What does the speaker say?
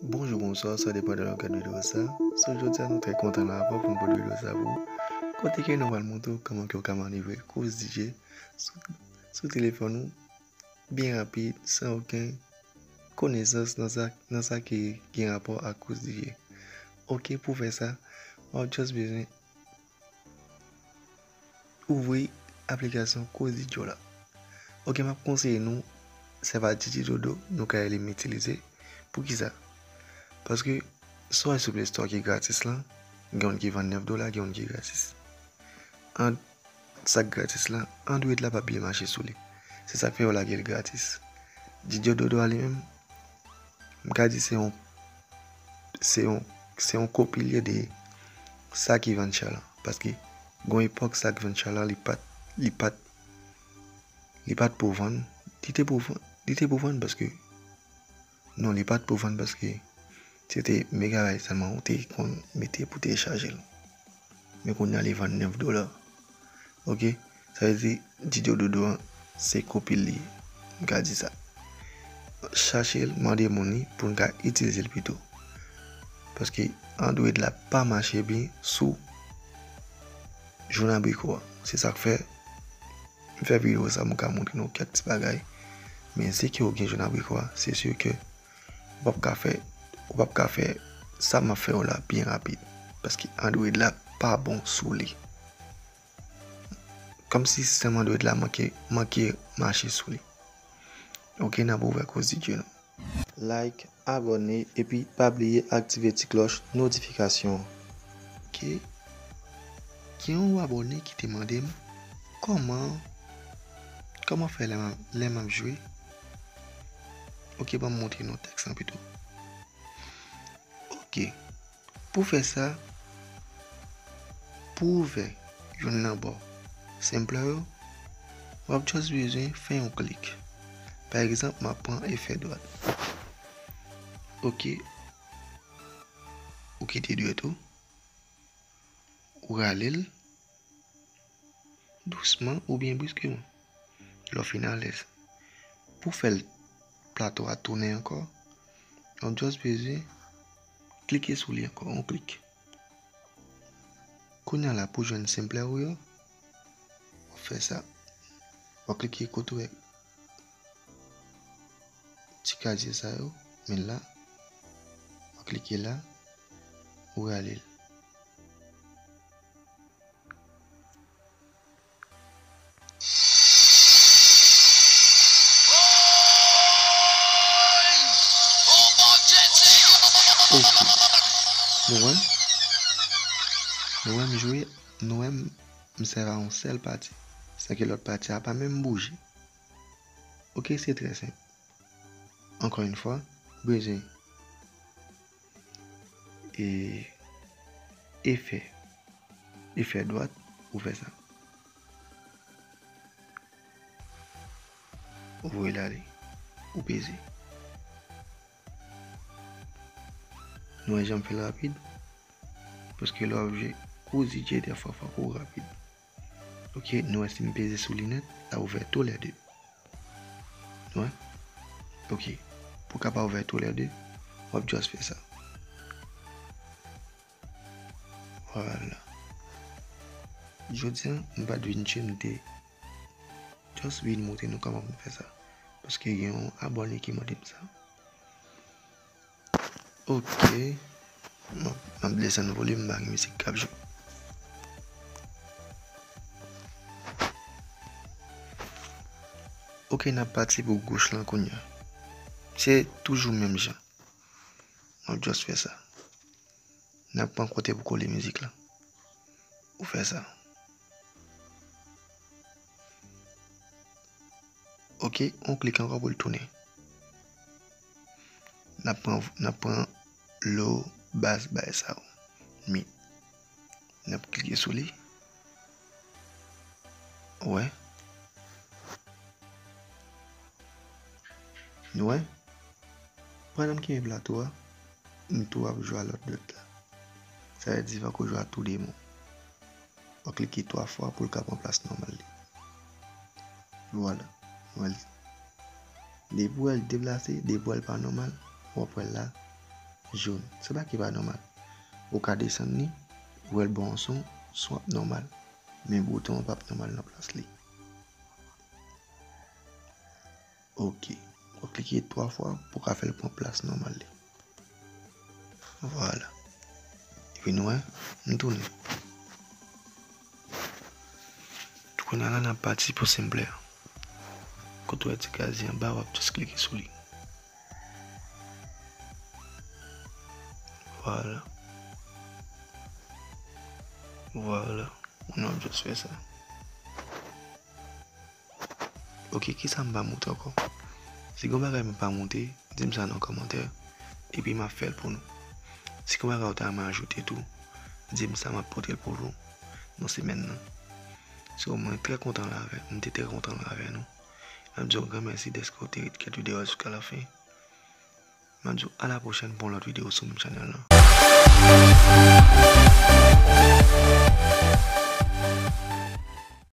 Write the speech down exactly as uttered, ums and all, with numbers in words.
Bonjou, bonswa, sa depann de lè w gade videyo sa. So, jodi a, nou trè kontan la ankò pou n pote videyo sa pou ou. Kote ke nou pral montre w kòman ke w ka manevre Kouz DJ sou, sou telefòn ou byen rapid, san okenn konesans nan sa, nan sa ki gen rapò ak Kouz DJ. Oke, pou fè sa, w ap just bezwen ouvri aplikasyon Kouz DJ la. Oke, m ap konseye nou, se pa DJ Dodo nou ka elim itilize. Poukisa? Paske, si w al sou Play Store ki gratis lan, gen youn ki vann nèf dola, gen youn ki gratis. An, sa k gratis lan, Android la p ap byen mache sou li. Se sa k fè yo lage l gratis. DJ Dodo a li menm, m ka di se yon, se yon, se yon kopi li ye de sa ki vann chè lan. Paske, gon epòk sa k vann chè lan, li pa t, li pa t, li pa t pou vann. Li te pou vann, li te pou vann paske, non, li pa t pou vann paske se te megabayt sèlman ou te konn mete pou telechaje l. Men kounye a li vann nèf dola. Oke? Sa vle di, DJ Dodo an, se kopi l li ye. M ka di sa. Chache l, mande moun li pou n ka itilize l pito. Paske Android la pa mache byen sou jounabriko a. Se sa k fè m fè videyo sa, m ka montre nou kèk ti bagay. Men si ke w gen jounabriko a, se si ke w p ap ka fè, w p ap ka fè sa m ap fè w la byen rapid. Paske Android la pa bon sou li. Kòmsi sistèm Android la manke, manke mache sou li. Oke, n ap ouvè Kouz DJ nou. Like, abòne, epi pa bliye aktive ti klòch notifikasyon an. Oke? Gen yon abòne ki te mande m kòman, kòman fè lè m, lè m ap jwe. Oke, ban m montre nou tèks lan pito. Oke. Pou fè sa, pou ouvè youn nan bò sampler yo, w ap just bezwen fè yon klik. Pa egzanp, m ap pran efè dwat. Oke. Ou kite dwèt ou. Ou rale l. Dousman oubyen briskeman. Lè w fin alèz. Pou fè l plato a tounen ankò, w ap just bezwen klike sou li ankò, yon klik. Kounye a la pou jwenn sampler ou yo, w ap fè sa. W ap klike kote w wè ti kazye sa yo, men la, w ap klike la, ou rale l. Ok. Nou wè? Nou wè m jwe, nou wè m, m sèvi a yon sèl pati. San ke lòt pati a pa menm bouje. Ok, se trè senp. Ankò yon fwa, ou bezwen e, efè, efè dwat, ou fè sa. Ou voye l ale, ou peze. Nou wè jan m fè l rapid? Paske lè w ap jwe Kouz DJ, dèfwa fòk ou rapid. Ok, nou wè si m peze sou li nèt, l ap ouvè toulède. Nou wè? Ok. Pou w kapab ouvè toulède, w ap just fè sa. Vwala. Jodi a, m pa t vin jwe, m te just vin montre nou kòman pou n fè sa. Paske gen yon abòne ki mande m sa. Ok. M ap, m ap desann volim, m pa gen mizik k ap jwe. Ok, n ap pati pou goch lan kounye a. Se toujou menm jan. M ap just fè sa. N ap pran kote pou kole mizik lan. Ou fè sa. Ok, on klik ankò pou l tounen. N ap pran, n ap pran lo bas bay sa yo. Mi. N ap klike sou li. Ou wè? Nou wè? Pandan m kenbe plato a, m tou ap jwe a lòt dwèt la. Sa vle di fòk ou jwe a tou de men w. W ap klike twa fwa pou l ka pran plas nòmal li. Vwala. Ou wè l. Depi w wè l deplase, depi w wè l pa nòmal, w ap wè l la. jòn. Se pa ki pa nòmal. Ou ka desann li, ou wè l ba w yon son, son ap nòmal. Men bouton an p ap nòmal nan plas li. Ok. W ap klike twa fwa pou w ka fè l pran plas nòmal li. Vwala. Epi nou wè, m tounen. Kounye a la, n ap pati pou Simpler. Kote w wè ti kaz li anba, w ap jis klike sou li. Vwala. Vwala. Nou ap jis fè sa. Ok, kisa m pa montre ankò? Si gon bagay m pa montre, di m sa nan kòmantè, epi m ap fè l pou nou. Si gon bagay ou ta renmen ajoute tou, di m sa, m ap pote l pou nou nan semèn nan. So, mwen trè kontan la avè, m te trè kontan la avè nou. M ap di w gran mèsi dèske w te ret gade videyo a jiska la fen. M ap di w a la pwochèn pou yon lòt videyo sou menm chanèl lan.